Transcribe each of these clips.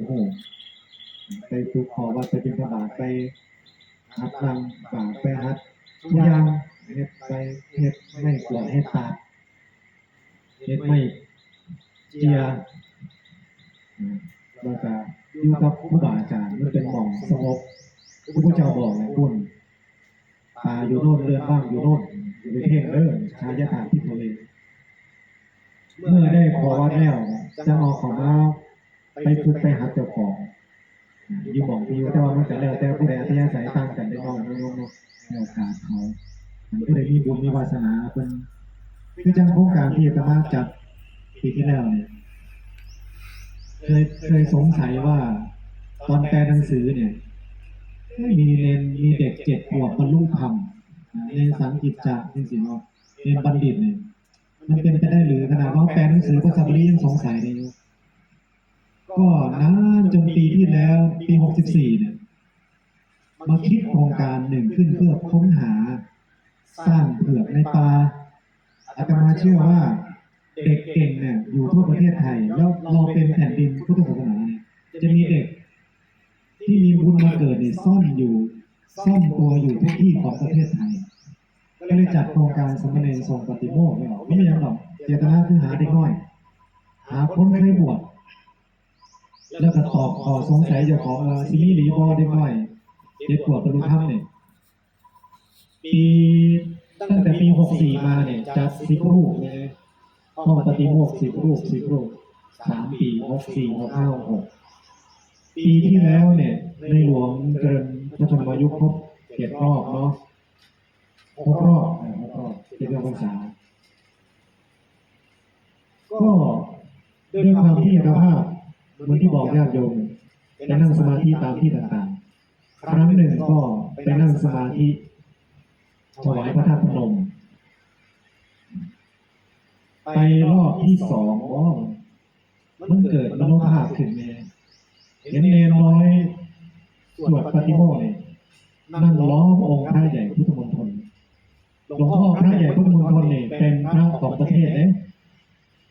ຮູ້ ໄປຝຶກຂໍ້ວັດ ໄປບິນທະບາດ ໄປຫັດລ້າງບາດ ໄປຫັດທຸກຢ່າງ ເຮັດໄປ ເຮັດໄມ້ກວາດ ເຮັດຕາດ ເຮັດໄມ້ເຈັ້ຍ ແລ້ວກະຢູ່ກັບຄູບາອາຈານ ມັນເປັນໝ່ອງສະຫງົບ ພະພຸດທະເຈົ້າບອກແຫຼະ ພຸ້ນ ປາຢູ່ໂນ້ນ ເຮືອນວ່າງຢູ່ໂນ້ນ ຢ່າໄປເພ່ງເດີ ຊາຍະຖາທິບເພ. ເມື່ອໄດ້ຂໍວັດແລ້ວ ຈັ່ງເອົາເຂົ້າມາໄປຝຶກໄປຫັດເຈົ້າຂອງ ຢູ່ໝ່ອງທີ່ຢູ່ ແຕ່ວ່າມັນກະແລ້ວແຕ່ຜູ້ໃດອັດທະຍາໄສຕ່າງກັນເດ້ເນາະ ໂຍມເນາະ ໃຫ້ໂອກາດເຂົາ ຄັນຜູ້ໃດມີບຸນມີວາສະໜາ ເພິ່ນ ຄືຈັ່ງໂຄງການທີ່ອາດຕະມາຈັດປີທີ່ແລ້ວນີ້ ເຄີຍ ເຄີຍສົງໄສວ່າຕອນແປໜັງສືນີ້ ມີເນນ ມີເດັກເຈັດຂວບບັນລຸທຳ ເນນສັງກິດຈະ ຈັ່ງຊີ້ເນາະ ເນນບັນດິດນີ້ ມັນເປັນໄປໄດ້ຫຼື? ຂະໜາດເຮົາແປໜັງສືພາສາບາລີຍັງສົງໄສເລີຍຢູ່. ກໍນານຈົນປີທີ່ແລ້ວ ປີຫົກສິບສີ່ນີ້ ມາຄິດໂຄງການໜຶ່ງຂຶ້ນເພື່ອຄົ້ນຫາຊ້າງເຜືອກໃນປ່າ. ອາດຕະມາເຊື່ອວ່າເດັກເກັ່ງນີ້ຢູ່ທົ່ວປະເທດໄທ ແລ້ວເລາະເປັນແຜ່ນດິນພຸດທະສາສະໜານີ້ ຈະມີເດັກທີ່ມີບຸນມາເກີດນີ້ ຊ້ອນຢູ່ ຊ້ອນຕົວຢູ່ທຸກທີ່ຂອງປະເທດໄທ. ກໍເລີຍຈັດໂຄງການສາມະເນນສົ່ງປາຕິໂມກນີ້ອອກ. ບໍ່ມີຫຍັງດອກ ເຈດຕະນາຄືຫາເດັກນ້ອຍ ຫາຄົນເຄີຍບວດ ແລ້ວກໍຕອບຂໍ້ສົງໄສເຈົ້າຂອງວ່າ ຊິມີອີ່ຫຼີບໍ່ເດັກນ້ອຍເຈັດຂວບບັນລຸທຳນີ້. ປີ ຕັ້ງແຕ່ປີຫົກສີ່ມານີ້ ຈັດສິບຮູບເລີຍ ຮ້ອງປາຕິໂມກສິບຮູບ ສິບຮູບ ສາມປີ ຫົກສີ່ ຫົກຫ້າ ຫົກຫົກ ປີທີ່ແລ້ວນີ້ ໃນຫຼວງຈະເລີນພະຊົນມາຍຸຄົບເຈັດຮອບເນາະ ຫົກຮອບ ເອີ ຫົກຮອບເຈັດອອກພັນສາ ກໍດ້ວຍຄວາມທີ່ອັດຕະພາບ ເໝືອນທີ່ບອກຍາດໂຍມ ໄປນັ່ງສະມາທິຕາມທີ່ຕ່າງໆ ຄັ້ງໜຶ່ງກໍໄປນັ່ງສະມາທິຖວາຍພະທາດພະນົມ ໄປຮອບທີສອງ ໂອ້ ມັນເກີດມະໂນພາບຂຶ້ນແດ່ ເຫັນເນນນ້ອຍສວດປາຕິໂມກນີ້ ນັ່ງລ້ອມອົງພະໃຫຍ່ພຸດທະມົນທົນ. ຫຼວງພໍ່ພະໃຫຍ່ພຸດທະມົນທົນນີ້ເປັນພະຂອງປະເທດເດ້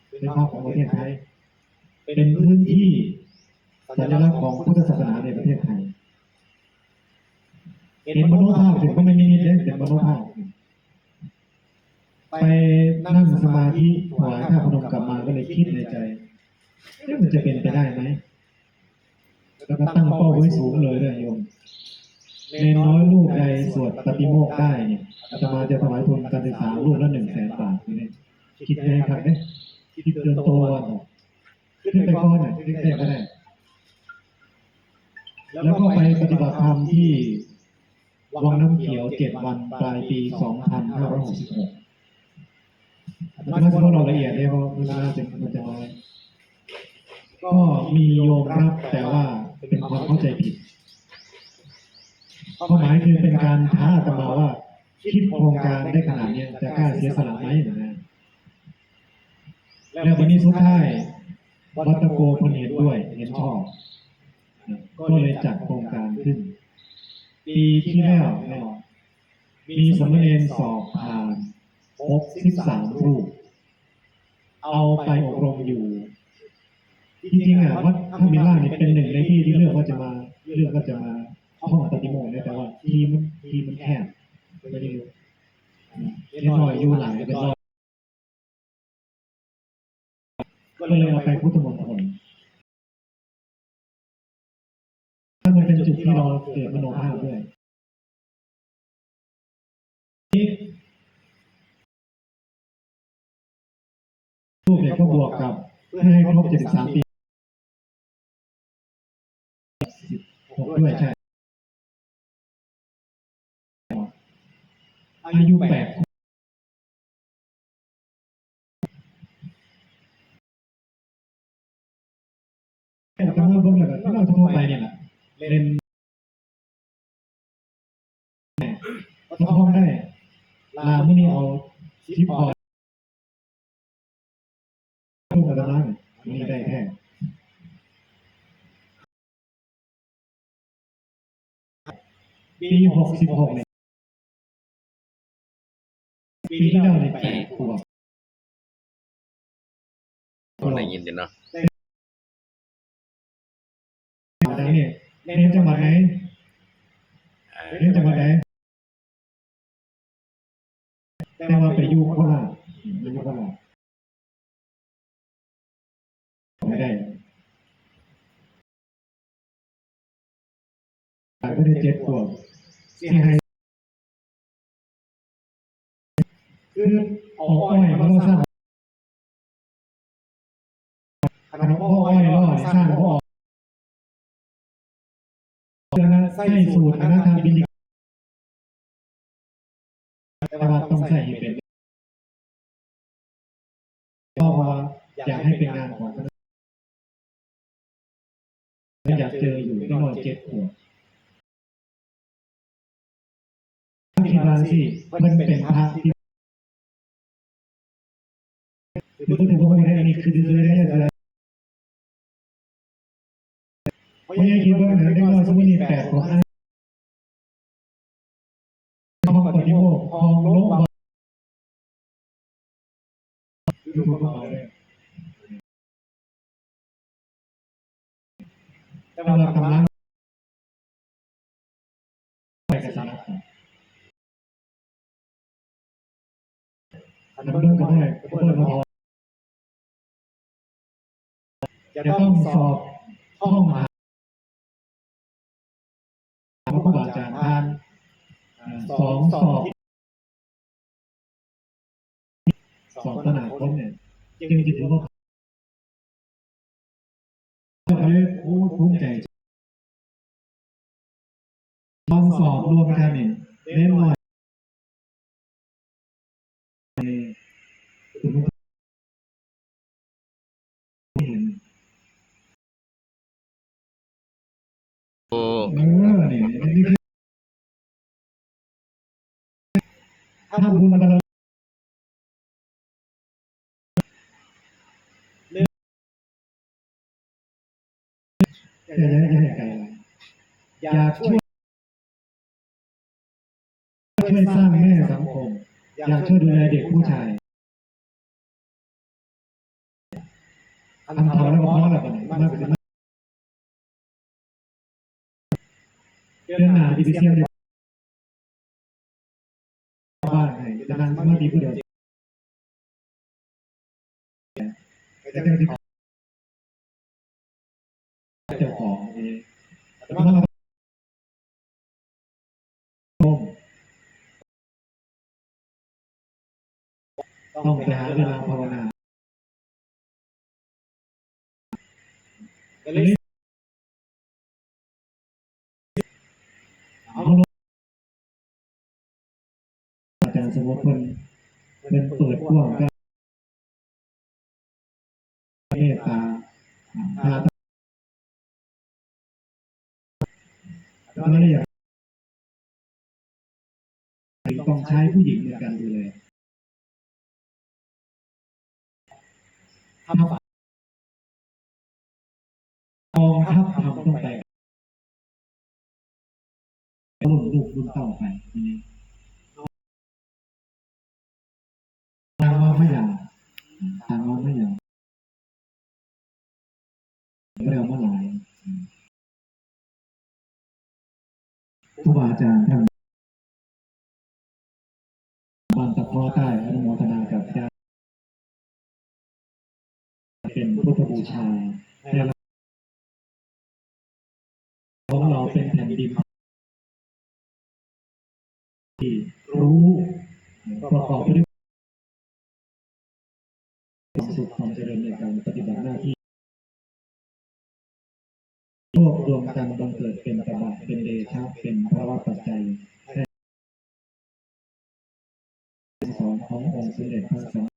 ເປັນພະຂອງປະເທດໄທ ເປັນພື້ນທີ່ສັນຍະລັກຂອງພຸດທະສາສະໜາໃນປະເທດໄທ. ເຫັນມະໂນພາບ ເປັນ ບໍ່ແມ່ນນິມິດເດ້ ເປັນມະໂນພາບ. ໄປນັ່ງສະມາທິຖວາຍພະທາດພະນົມກັບມາ ກໍເລີຍຄິດໃນໃຈ ເອີ ມັນຈະເປັນໄປໄດ້ໄໝ? ແລ້ວກໍຕັ້ງເປົ້າໄວ້ສູງເລີຍເດີໂຍມ ແມ່ນນ້ອຍລູກໃດສວດປາຕິໂມກໄດ້ນີ້ ອາດຕະມາຈະຖວາຍທຶນການສຶກສາລູກລະໜຶ່ງແສນບາດ. ນີ້ຄິດໃຫ້ຄັກເດ້ ຄິດເກີນໂຕ ຂຶ້ນໄປກ່ອນ ຂຶ້ນໄປກໍໄດ້ ແລ້ວກໍໄປປະຕິບັດທຳທີ່ ວັງນ້ຳຂຽວເຈັດວັນ ປາຍປີສອງພັນຫ້າຮ້ອຍຫົກສິບຫົກ ອາດຕະມາຈະບໍ່ເລົ່າລະອຽດເດ້ ເພາະເວລາຈະ ມັນຈະນ້ອຍ ກໍມີໂຍມຮັບ ແຕ່ວ່າເປັນຄວາມເຂົ້າໃຈຜິດ ຄວາມໝາຍຄືເປັນການທ້າອາດຕະມາວ່າ ຄິດໂຄງການໄດ້ຂະໜາດນີ້ ຈະກ້າເສຍສະຫຼະໄໝ ນະ. ແລ້ວບັດນີ້ສຸດທ້າຍ ວັດຕະໂກເພິ່ນເຫັນດ້ວຍ ເຫັນຊອບ ກໍເລີຍຈັດໂຄງການຂຶ້ນ. ປີທີ່ແລ້ວເນາະ ມີສາມະເນນສອບຜ່ານຫົກສິບສາມຮູບ ເອົາໄປອົບຮົມຢູ່ ທີ່ຈິງອະ ວັດທຳມິລານີ້ເປັນໜຶ່ງໃນທີ່ທີ່ເລືອກວ່າຈະມາ ເລືອກວ່າຈະມາທ່ອງປາຕິໂມກເນາະ ແຕ່ວ່າທີ່ມັນ ທີ່ມັນແຄບ ເດັກນ້ອຍຢູ່ຫຼາຍເປັນຮ້ອຍ ກໍເລີຍເອົາໄປພຸດທະມົນທົນ. ມັນເປັນຈຸດທີ່ເຮົາເກີດມະໂນພາບດ້ວຍ ລູກເດັກກໍບວກກັບ ເພື່ອໃຫ້ຄົບເຈັດສິບສາມປີ ສິບຫົກດ້ວຍ ໃຊ່ ອາຍຸແປດ ອາດຕະມາເບິ່ງແລ້ວກໍຄືເຮົາທົ່ວໄປນີ້ແຫຼະ ເຫຼັ້ນ ປະທ້ວງໄດ້ ລາມື້ນີ້ເອົາສິບຂໍ້ ອາດຕະມານີ້ໄດ້ແທ້. ປີຫົກສິບຫົກນີ້ ປີທີ່ແລ້ວນີ້ແປດຂວບ ບໍ່ໄດ້ຍິນຕິເນາະ. ດານີ້ ເຮຍນຈັງຫວັດໃດ? ເຮຍນຈັງຫວັດໃດ? ແຕ່ວ່າໄປຢູ່ໂຄລາດ ໄປຢູ່ໂຄລາດ ໄປໄດ້ ໄປໄດ້ເຈັດຂວບ ຊິໃຫ້ ຄືເອົາອ້ອຍມາລໍສ້າງ ຄັນເອົາອ້ອຍລໍສ້າງບໍ່ອອກ ໃຊ້ສູດອະນາຖາບິນດິກາ ແຕ່ວ່າຕ້ອງໃຊ້ໃຫ້ເປັນ ເພາະວ່າຢາກໃຫ້ເປັນງານຂອງຄະນະ ຢາກເຈີຢູ່ ເດັກນ້ອຍເຈັດຂວບ ຄິດວ່າຈັ່ງຊີ້ ເພິ່ນເປັນພະທີ່ ຄືບໍ່ຖືກບໍ່ໄດ້ ອັນນີ້ຄືເລື່ອຍໆ ເພາະຍັງຄິດວ່າເດັກນ້ອຍຊຸມນີ້ແປດຂວບ ຫ້ອງປະຕິໂມກ ຫ້ອງໂລກ ແຕ່ວ່າກຳລັງ ໄປກັນຊະນະ ຄັນເບິ່ງກໍບໍ່ໄດ້ ບໍ່ໄດ້ ຈະຕ້ອງສອບຫ້ອງມະຫາ ຂອງຄູບາອາຈານທ່ານ ເອີ່ ສອງສອບ ສອບຕໍ່ໜ້າຄົນເນີ້ຍ ຈຶ່ງຈະຖືວ່າ ກໍເລີຍ ໂອ້ ພູມໃຈ ລອງສອບລວມກັນນີ້ ເນນນ້ອຍ ໂອ້ ເອີ ນີ້ ນີ້ຄື ທຳບຸນບາລະ ຢ່າ ຢ່າ ຢ່າໃຫ້ໄກ ຢາກຊ່ວຍ ຊ່ວຍສ້າງແມ່ສັງຄົມ ຢາກຊ່ວຍດູແລເດັກຜູ້ຊາຍ ຄັນເຖົ້າແລ້ວກໍພໍແລ້ວ ບັດນີ້ມັນກໍຊິມາ ເດືອນໜ້າຊິໄປສ່ຽງຢູ່ ບ້ານໃຫ້ ຈະນັ່ງສະມາທິຜູ້ດຽວ ເຈົ້າຂອງເອງ ຕ້ອງໄປຫາເວລາພາວະນາ ກໍເລີຍ ເອົາ ອາຈານສົມມຸດເພິ່ນ ເພິ່ນເປີດກວ້າງກັບເມດຕາ ຖ້າ ຕ້ອງໃຊ້ຜູ້ຍິງໃນການດູແລ ທັບ ກອງທັບທຳຕ້ອງໄປ ລຸ້ນລູກລຸ້ນເຕົ້າໄປ ຕ່າງວ່າມາຢາມ ຕ່າງວ່າມາຢາມ ບໍ່ໄດ້ເອົາມາຫຼາຍ ຄູບາອາຈານທ່ານ ບ້ານຕະເພາະໃຕ້ ອະນຸໂມທະນາກັບຍາດ ເປັນພຸດທະບູຊາ ແຕ່ລະ ຂອງເຮົາເປັນແຜ່ນດິນທີ່ຮູ້ ປະກອບໄປດ້ວຍ ຄວາມສຸກຄວາມຈະເລີນໃນການປະຕິບັດໜ້າທີ່ ລວບລວມກັນບັງເກີດເປັນຕະບະ ເປັນເດຊະ ເປັນພະລະວະປັດໄຈ ແທ້ສອນຂອງອົງສົມເດັດພະສຳມາ